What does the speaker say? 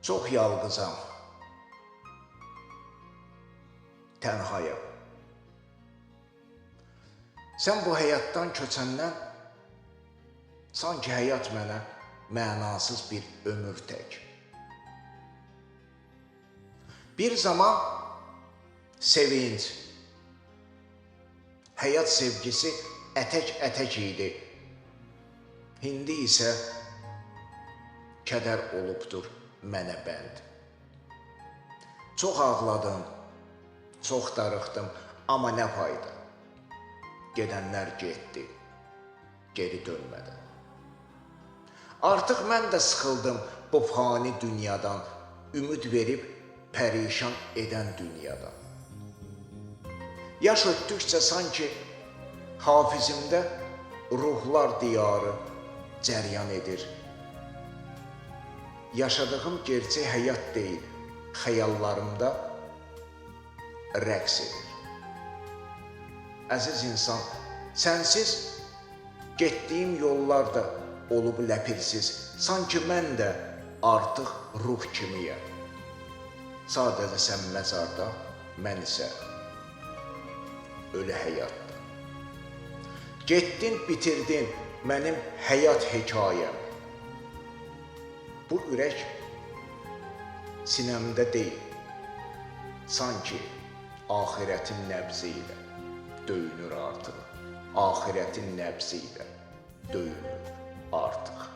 Çox yalqızam. Tənhayam. Sən bu həyatdan köçəndən sanki həyat mənə mənasız bir ömür tək. Bir zaman sevinc, həyat sevgisi ətək-ətək idi. İndi isə kədər olubdur mənə bənd. Çox ağladım, çox darıxdım, amma nə fayda? Gedənlər getdi, geri dönmədən. Artıq mən də sıxıldım bu fani dünyadan, ümid verib pərişan edən dünyadan. Yaş ötdükcə sanki hafizimdə ruhlar diyarı cəryan edir. Yaşadığım gerçək həyat deyil, xəyallarımda rəqs edir. Əziz insan, sənsiz getdiyim yollar da olub ləpirsiz. Sanki mən də artıq ruh kimiyəm. Sadəcə sən məzarda, mən isə ölü həyatda. Getdin, bitirdin mənim həyat hekayəm. Bu ürək sinəmdə deyil, sanki axirətin nəbzi ilə döyünür artıq. Axirətin nəbzi ilə döyünür artıq.